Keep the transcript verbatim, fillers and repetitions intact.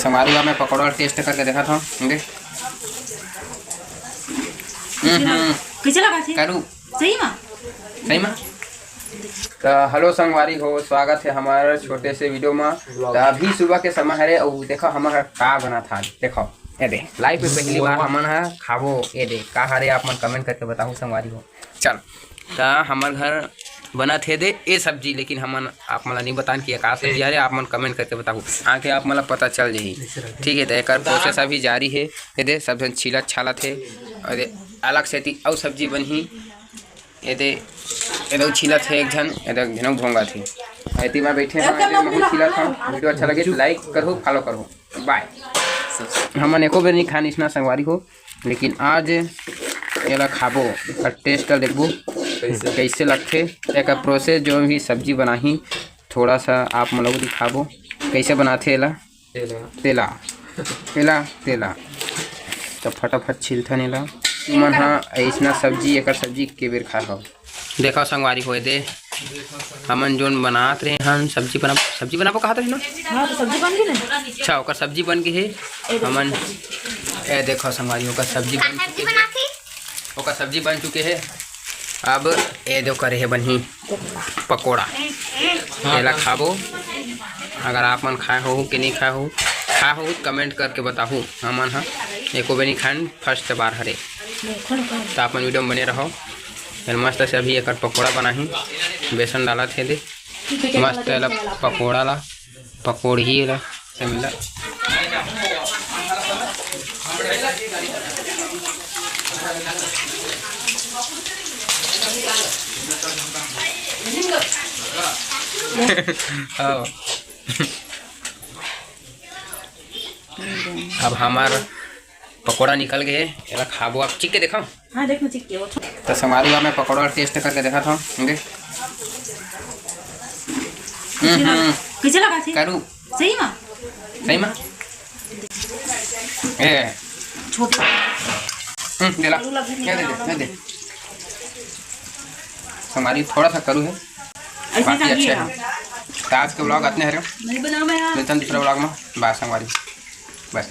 संगवारी हो, मैं पकौड़ा टेस्ट करके देखत हंव। दे। हम्म, हम्म। कइसे लगा थे? करू। सही मा? सही मा? त हेलो संगवारी हो, स्वागत हे हमर छोटे से वीडियो मा। त अभी सुबह के समय हरे, अउ देखो हमर ह का बनात हे। देखो, ये दे, लाइफ में पहली बार हमन ह खाबो। ये दे, का हरे, आप मन कमेंट करके बताहू संगवारी हो। चल, त हमर घर बनत हे दे ए सब्जी, लेकिन हमन आप मन ला नहीं बतान कि ये का सब्जी हरे, आप मन कमेंट करके बताहू, आके आप मन ला पता चल जही। ठीक है, त एकर प्रोसेस अभी जारी हे। ये दे, सब झन छीलत छालत हे, अउ ये दे, अलग से ती अउ सब्जी बनही। ये दे, ये दे छीलत हे एक झन, ये दे एक झन भोंगत हे। एती मैं बैठे हंव, ये दे महू छीलत हंव। वीडियो अच्छा लगे त लाइक करहू, फॉलो करहू। बाय। हमन एको बेर नहीं खान इसना संगवारी हो, लेकिन आज एला खाबो, एकर टेस्ट ला देखबो कइसे लगथे। एकर प्रोसेस, जो भी सब्जी बनाही, थोड़ा सा आप मन ला दिखाबो कइसे बनाथे एला। तेला। तेला, तेला, तेला। त फटाफट छीलथन एला। तुमन ह अइसना सब्जी, एकर सब्जी के बेर खाए हव? देखो संगवारी हो, ये दे, हमन जोन बनात रहे हन, सब्जी बना, सब्जी बनाबो कहत रहे ना? हाँ, त सब्जी बन गे ना। अच्छा, ओकर सब्जी बन गे हे। हमन, ये देखो संगवारी, ओकर सब्जी बन चुके हे। ओकर सब्जी बन चुके हे। अब ये दे करे हे बनही पकोड़ा, एला खाबो। अगर आप मन खाए हो कि नहीं खाए हो, खाए हो त कमेंट करके बताहू। हमन ह एको बेर नहीं खाएन, फर्स्ट बार हरे। त आप मन वीडियो में बने रहो। फिर मस्त से अभी एकर पकोड़ा बनाही, बेसन डालत हे दे, मस्त एला पकोड़ा ला, पकोड़ही एला, से मिला। हाँ। अब हमार पकोड़ा निकल गए, एला खाबो। आप चिख के देखो। हाँ, देख ना, चिख के वो। त संगवारी हो, मैं पकोड़ा टेस्ट करके देखत हंव। दे। हम्म, हम्म। कइसे लगा थे? करू। सही मा? सही मा? ए। छोटे। हम्म, दे ला। करू लग रही है। दे, दे, दे। संगवारी थोड़ा सा करू है। ऐसे बाकी चाहिए अच्छे ना। हैं। त आज के व्लॉग अतने हरे। नहीं बनाऊँ मैं यार। मिलथन दूसरा व्लॉग में। बाय संगवारी। बाय।